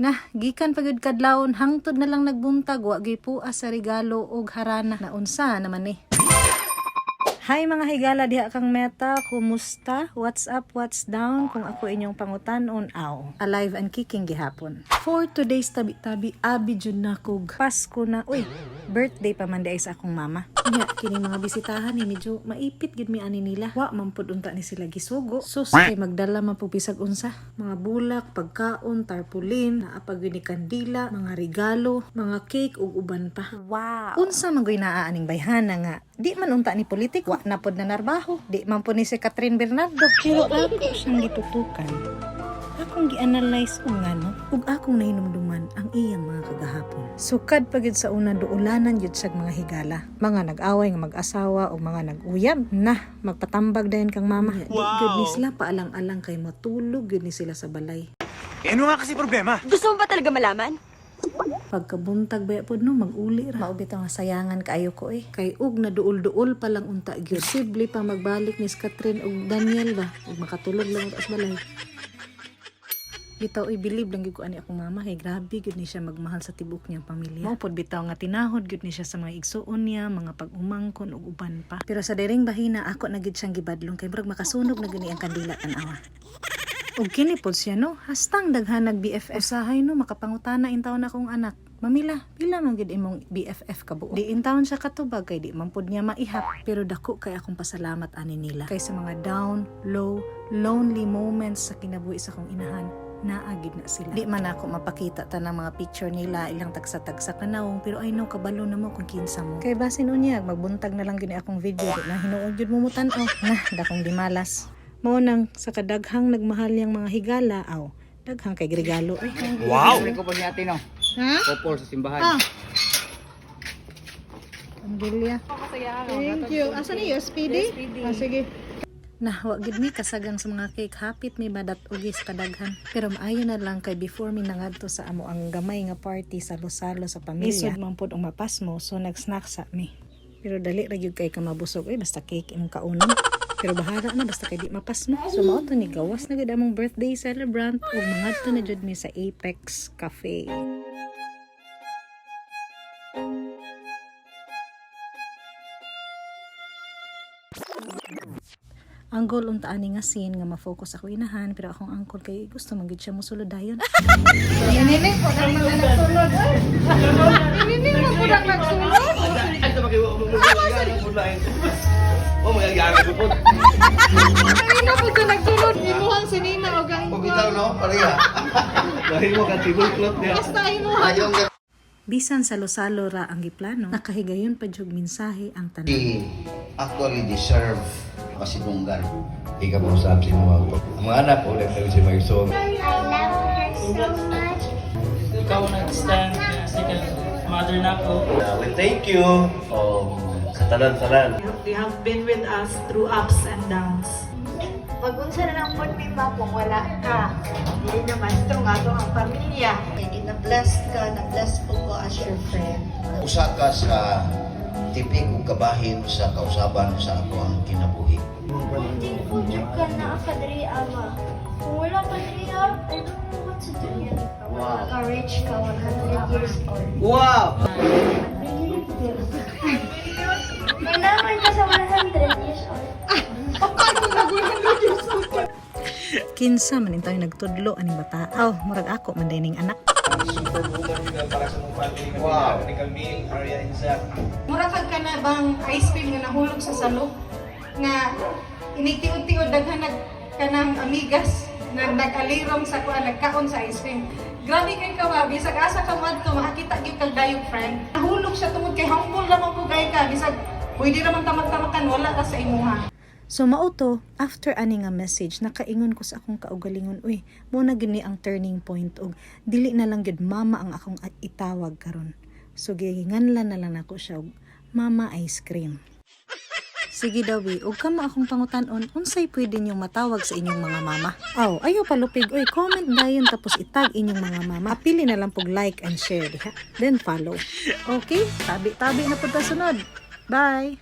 Nah, gikan pa gyud kadlawon hangtod na lang nagbuntag, wa gyud puas sa regalo og harana. Naunsa naman ni. Hi mga higala diha kang Meta, kumusta? What's up, what's down? Kung ako inyong pangutan-on, aw. Alive and kicking gihapon. For today's tabi-tabi, abi jud na kog Pasko na. Uy, birthday pa man diay sa akong mama. Nya, kini mga bisitahan ni medyo maipit gid mi ani nila. Wa man pud unta ni sila gisugo. Sus, kay magdala man pud bisag unsa. Mga bulak, pagkaon, tarpaulin, naa pa gyud ni kandila, mga regalo, mga cake ug uban pa. Wow. Unsa man gyud naa aning bayhana nga di man unta ni politiko, wa na pod na narbaho, di man po ni si Kathryn Bernardo, pero ako siyang gitutukan, akong gi-analyze og ngano ug akong nahinumduman ang iyang mga kagahapon. Sukad pa gyud sa una, duulanan gyud siyag mga higala, mga nag-away nga mag-asawa o mga nag-uyab na magpatambag dayon kang mama. Wow. Di gyud ni sila paalang-alang kay matulog gyud ni sila sa balay. Eh, ano nga kasi problema? Gusto mo ba talaga malaman? Pagkabuntag ba pod no, mag-uli ra. Mao bitaw nga sayangan kaayo ko eh. Kay og naduol-duol pa lang unta gyud. Posible pa magbalik ni Catherine og Daniel ba ug makatulog lang unta sa balay. Bitaw, i believe lang gyud ko ani akong mama kay grabe gyud ni siya magmahal sa tibok niyang pamilya. Mao pod bitaw nga tinahod gyud ni siya sa mga igsuon niya, mga pag-umangkon ug uban pa. Pero sa diring bahina, ako na gyud siyang gibadlong kay murag makasunog na gyud ni ang kandila, tan-awa. Ug kini pod siya no, hastang daghan nag BFF. Usahay no makapangutana intawon akong anak. "Mamila, pila man gid imong BFF kabuok?" Di intawon siya katubag kay di man pud niya maihap. Pero dako kay akong pasalamat ani nila. Kay sa mga down, low, lonely moments sa kinabuhi sa akong inahan, naa gid na sila. Di man ako mapakita tanang mga picture nila, ilang tagsa-tagsa kanawong, pero I know kabalo na mo kung kinsa mo. Kay basin unyag, magbuntag na lang gini akong video, di na hinuod jud mo mutan-aw. Nah, dakong dimalas. Mao nang sa kadaghang nagmahal niyang mga higala, aw, daghang kay regalo eh. Wow! Ko po si ate, no? Ha? Couple sa simbahan. Ah. Anggelia. Thank you. Asa ni SPD? Ah, sige. Nah, wa gid mi kasagang sa mga cake, hapit mi madat ugis kadaghan. Pero maayo na lang kay before mi nangadto sa amo ang gamay nga party, salo-salo sa pamilya. Lisod man pod ang mapasmo, so nag-snack sa mi. Pero dali ra gyud kay ka mabusog eh, basta cake imong kaunon. Pero bahala na basta kay di mapasmo. So mao to ni gawas na gid among birthday celebrant ug mangadto na jud mi sa Apex Cafe. Ang goal unta ani nga scene nga ma-focus ako inahan, pero akong uncle kay gusto man gid siya mosulod dayon. Inini po nang mga nagsulod. Inini mo po nang nagsulod. Oh, magagana ko po. Kanina po siya nagsulod. Imuhang sinina o gang Bitaw no, pareha. Dahil mo ka tablecloth niya. Basta imuhang. Ayong Bisan salo-salo ra ang giplano, nakahigayon pa jud mensahe ang tanan. He actually deserve kasidunggan. Ika mo usab si mga ang mga anak ulit na si Marisol. I love her so much. Ikaw nag-stand second mother na ako. We thank you sa tanan-tanan. They have been with us through ups and downs. Pag unsa na lang po mi ma kung wala ka. Dili naman strong ato ang pamilya. Na-bless ka, na-bless po ko as your friend. Usa ka sa tipik ug kabahin sa kausaban sa ako ang kinabuhi. Thankful jud ka na ka diri, ama. Kung wala ka diri, ah, I don't know what to do. Wow. Ka-rich ka, 100 years old. Wow! Mayaman ka sa 100 years old. Kinsa man intawon nagtudlo aning bata. Aw, murag ako man ning anak. Superwoman ka para sa mong family. Wow. Ni Camille, Arya, and Zach. Mura kag ka na bang ice cream nga nahulog sa salok nga inigtiud-tiud daghan nag kanang amigas na nag-alirong sa kuan, nagkaon sa ice cream. Grabe kay ka ba, bisag asa ka madto makakita gyud kag dayong friend. Nahulog siya tungod kay humble lamang po kay ka, bisag pwede ra man tamag-tamakan, wala ka sa imuha. So mao to, after ani nga message, nakaingon ko sa akong kaugalingon, uy, mo na gyud ni ang turning point og dili na lang gyud mama ang akong itawag karon. So gihinganlan na lang nako siya og Mama Ice Cream. Sige daw, bi, ug kamo akong pangutan-on, unsay pwede ninyong matawag sa inyong mga mama? Aw, ayaw palupig, oy, comment dayon tapos itag inyong mga mama. Apili na lang pog like and share diha. Then follow. Okay, tabi-tabi na pud ta sunod. Bye.